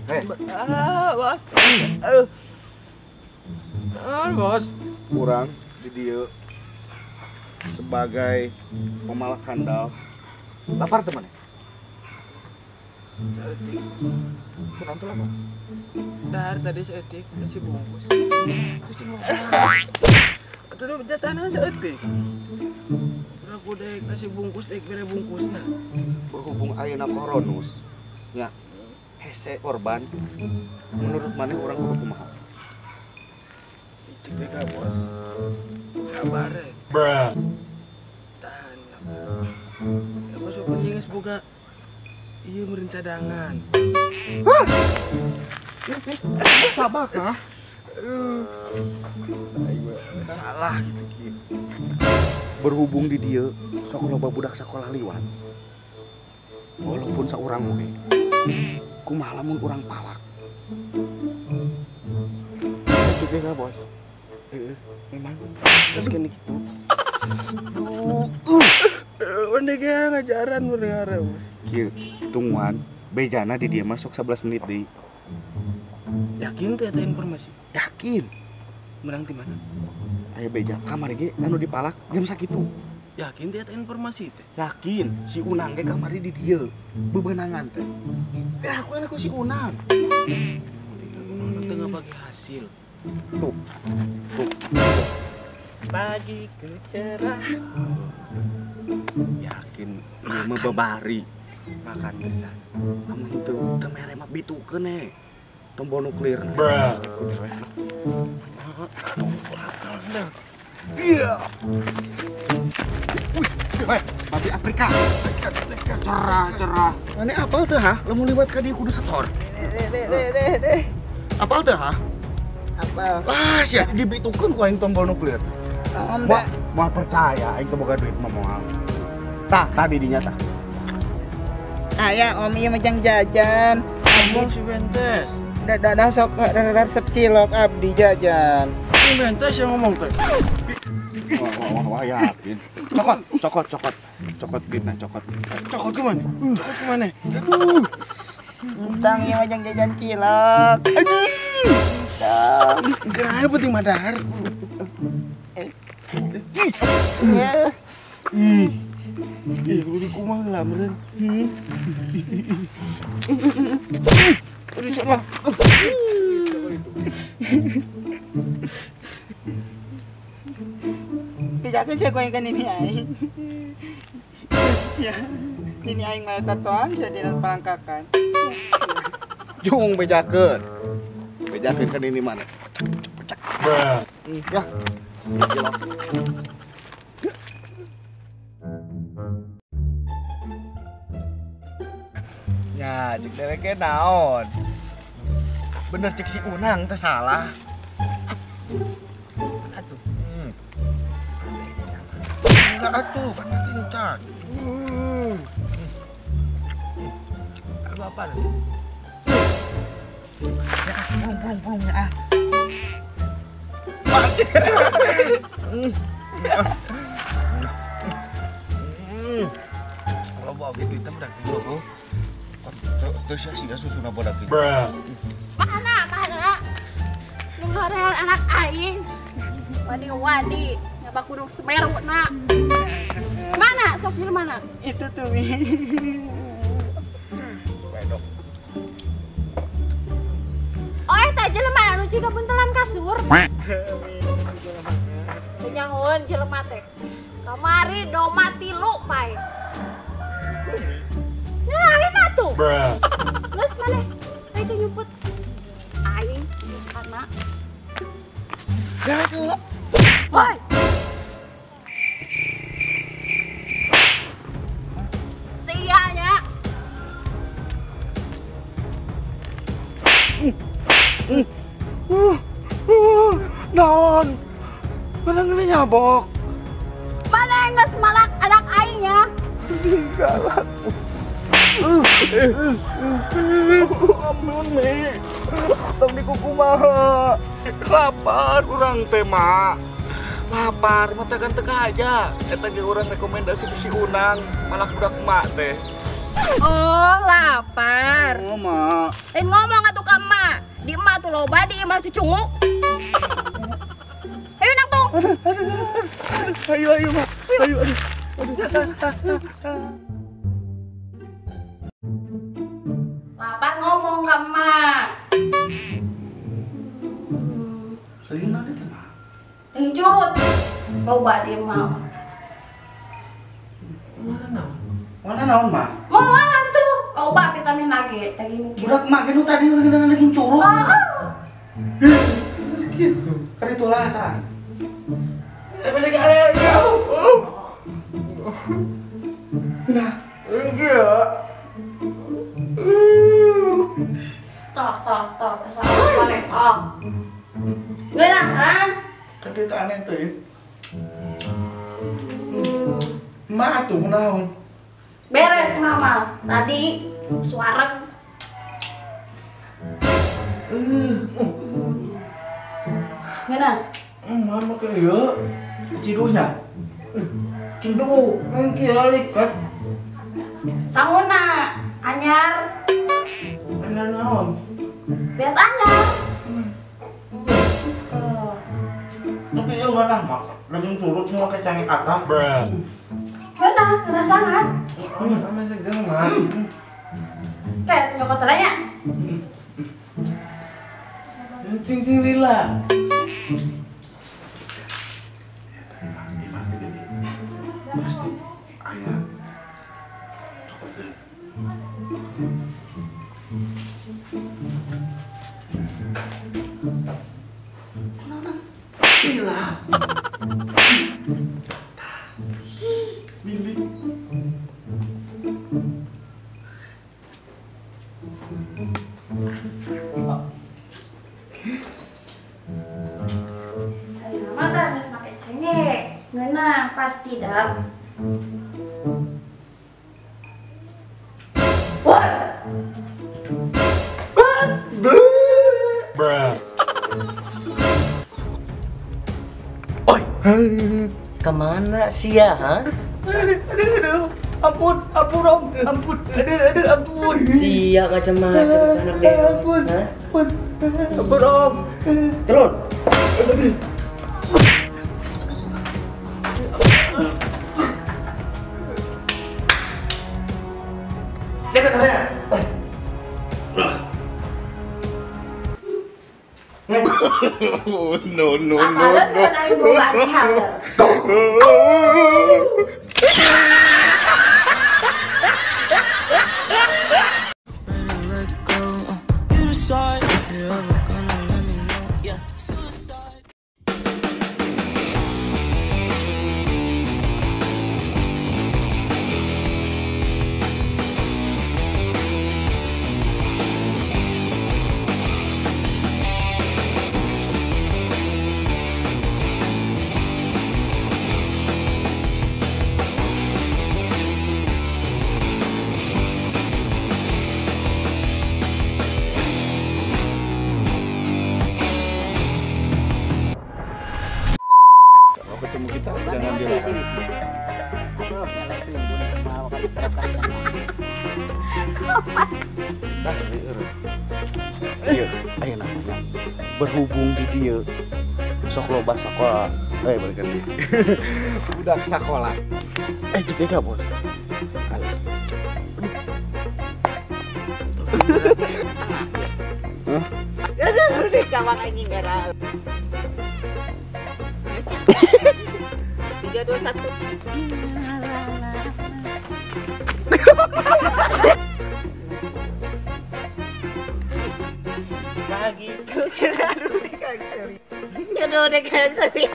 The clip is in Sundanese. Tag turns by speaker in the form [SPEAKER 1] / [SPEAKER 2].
[SPEAKER 1] Hei.
[SPEAKER 2] Ah, bos. Aduh. Ah, bos.
[SPEAKER 1] Kurang di dieu sebagai pemalak handal. Lapar teman?
[SPEAKER 2] Saeutik.
[SPEAKER 1] Kurang tuh lapar.
[SPEAKER 2] Dar tadi saeutik nasi bungkus. Terus sing aduh, jatahna saeutik. Udah ku dek nasi bungkus dek bere bungkusna.
[SPEAKER 1] Berhubung ayeuna koronus nya hese korban, menurut maneh urang kudu kumaha?
[SPEAKER 2] Cik dek bos. Sabar ya.
[SPEAKER 1] Bruh.
[SPEAKER 2] Tahan lah. Ya bos pokoknya geus boga ieu meureun cadangan.
[SPEAKER 1] Hah? Tabak hah?
[SPEAKER 2] Aduh. Salah gitu kieu.
[SPEAKER 1] Berhubung di dieu sok loba budak sakola liwat. Walaupun saurang oge. Kumaha lamun urang palak?
[SPEAKER 2] Cik dek bos. Heeh, memang. Terus kene kitu. Ondeh ge ngajaran mendengar bos.
[SPEAKER 1] Kieu tungguan bejana di dieu masuk 11 menit deui.
[SPEAKER 2] Yakin teh eta informasi?
[SPEAKER 1] Yakin.
[SPEAKER 2] Menang di mana?
[SPEAKER 1] Aya beja kamari ge anu dipalak jam sakitu.
[SPEAKER 2] Yakin teh eta informasi teh?
[SPEAKER 1] Yakin, si Unang ge kamari di dieu. Bebenangan teh. Eh aku enak ku si Unang.
[SPEAKER 2] Unang teu ngabagi hasil.
[SPEAKER 1] Tuh. Tuh.
[SPEAKER 2] Pagiku cerah.
[SPEAKER 1] Yakin ieu mah babari.
[SPEAKER 2] Makan besar.
[SPEAKER 1] Lamun teu teu mere mah bitukeun we. Tombol nuklir.
[SPEAKER 2] Bruh.
[SPEAKER 1] Iya. Wih, weh, babi Afrika. Cerah, cerah. Mane apal teu ha? Lamun liwat ka dieu kudu setor.
[SPEAKER 3] Deh.
[SPEAKER 1] Apal teu ha?
[SPEAKER 3] Apal.
[SPEAKER 1] Lah, sia dibitukeun ku aing tombol nuklir.
[SPEAKER 3] Om,
[SPEAKER 1] moal percaya aing teu boga duit mah moal. Tah, tadi dinya tah.
[SPEAKER 3] Aya om ieu mah jang jajan.
[SPEAKER 2] Ngomong si Bentes.
[SPEAKER 3] Dadah sok resep cilok abdi jajan.
[SPEAKER 2] Si Bentes yang ngomong teh.
[SPEAKER 1] Wah, wah, wah, yakin. Cokot, cokot, cokot. Cokot duitna, cokot.
[SPEAKER 2] Cokot kemana? Cokot kemana?
[SPEAKER 3] Aduh. Entang ieu mah jang jajan cilok.
[SPEAKER 2] Aduh. Kenapa penting madar?
[SPEAKER 3] Ya.
[SPEAKER 2] Ih, lu kumaha lah meureun. Aduh, salah.
[SPEAKER 3] Bejakeun sia ku aing ka nini aing. Sia. Nini aing mah tatoan sia dina perangkakan.
[SPEAKER 1] Jung bejakeun. Bejakeun ka nini mana? Pecak. Ya. Cilok. Ya, cek dewek ge naon? Bener cek si Unang teh salah.
[SPEAKER 2] Atuh. Enggak atuh, kan pasti encan. Aduh apa nanti?
[SPEAKER 1] Ya, pulung pulungnya ah.
[SPEAKER 2] Kalau bawa gitu hitam udah gitu.
[SPEAKER 1] Terus ya sih susuna bodak gitu.
[SPEAKER 4] Mana mana? Nenggorean anak aing. Wani-wani ngabak gunung Semeru na. Mana sopir mana?
[SPEAKER 3] Itu tuh.
[SPEAKER 1] Wedok.
[SPEAKER 4] Oh eta jelema anu jiga buntelan kasur. Teu nyahoeun jelema teh. Kamari doma tilu pae. Nyalain atuh. Geus maneh itu nyumput aing sana.
[SPEAKER 1] Dewek heula.
[SPEAKER 4] Woi. Sia nya.
[SPEAKER 2] Naon? Mana ngene nyabok?
[SPEAKER 4] Mana geus malak anak aing nya?
[SPEAKER 2] Galak. Ampun Mi, tong dikukumaha.
[SPEAKER 1] Lapar urang teh mak. Lapar, mata ganteng aja. Eta ge urang rekomendasi di si Unang, malah budak emak teh.
[SPEAKER 4] Oh, lapar.
[SPEAKER 1] Oh, mak.
[SPEAKER 4] Ngomong atuh ka emak. Di emak tuh loba, di emak cucunguk. Ayo nang tung.
[SPEAKER 1] Aduh, aduh, aduh. Ayo, ayo, mak. Ayo, aduh. Aduh.
[SPEAKER 4] Lapar ngomong ka emak.
[SPEAKER 1] Serius nanti teh, mak.
[SPEAKER 4] Yang curut. Loba di emak.
[SPEAKER 2] Mana naon?
[SPEAKER 1] Mana naon, mak?
[SPEAKER 4] Mau mana tuh? Loba vitamin lagi, lagi mungkin.
[SPEAKER 1] Budak mak kan tadi lagi curut.
[SPEAKER 2] Terus gitu.
[SPEAKER 1] Kan itu alasan.
[SPEAKER 2] Balik aja. Nah, enggak.
[SPEAKER 4] Tok tok tok, kesalahan balik tok. Ngeunah kan?
[SPEAKER 1] Tapi itu aneh tuh. Mak tuh naon?
[SPEAKER 4] Beres mama. Tadi suara. Ngeunah?
[SPEAKER 1] Mama ke ieu ciduhnya.
[SPEAKER 2] Ciduh, engke alik kan.
[SPEAKER 4] Sanguna anyar.
[SPEAKER 2] Anyar naon?
[SPEAKER 4] Biasanya.
[SPEAKER 1] Tapi ieu ngeunah mak. Daging curut semua kayak cangik akang.
[SPEAKER 4] Ngeunah, ngeunah sangat.
[SPEAKER 2] Sama seger mah.
[SPEAKER 4] Kayak tunjuk kotornya.
[SPEAKER 2] Cing-cing lila.
[SPEAKER 1] Pasti ayah coklatnya. Gila. Milih.
[SPEAKER 4] Ayo mata harus pakai cengek. Ngeunah pasti dah. Wah.
[SPEAKER 1] Bruh.
[SPEAKER 3] Oi. Kemana sih ya, ha?
[SPEAKER 1] Aduh, aduh, aduh. Ampun, ampun, om. Ampun. Aduh, aduh, ampun.
[SPEAKER 3] Sia macam-macam anak deh.
[SPEAKER 1] Ampun. Ampun. Ampun, om.
[SPEAKER 3] Turun.
[SPEAKER 1] Aduh.
[SPEAKER 3] Dekat kamera.
[SPEAKER 1] No, no, no, no. Ketemu kita jangan dilarang. Nah, iya, ayo namanya berhubung di dia sok loba sekolah, balikan dia. Udah ke sekolah. Cek gak bos? Hah?
[SPEAKER 3] Aduh, udah kawan anjing gara. 3, 2, 1. Nah gitu, aduh deh kang seri. Aduh deh kang seri.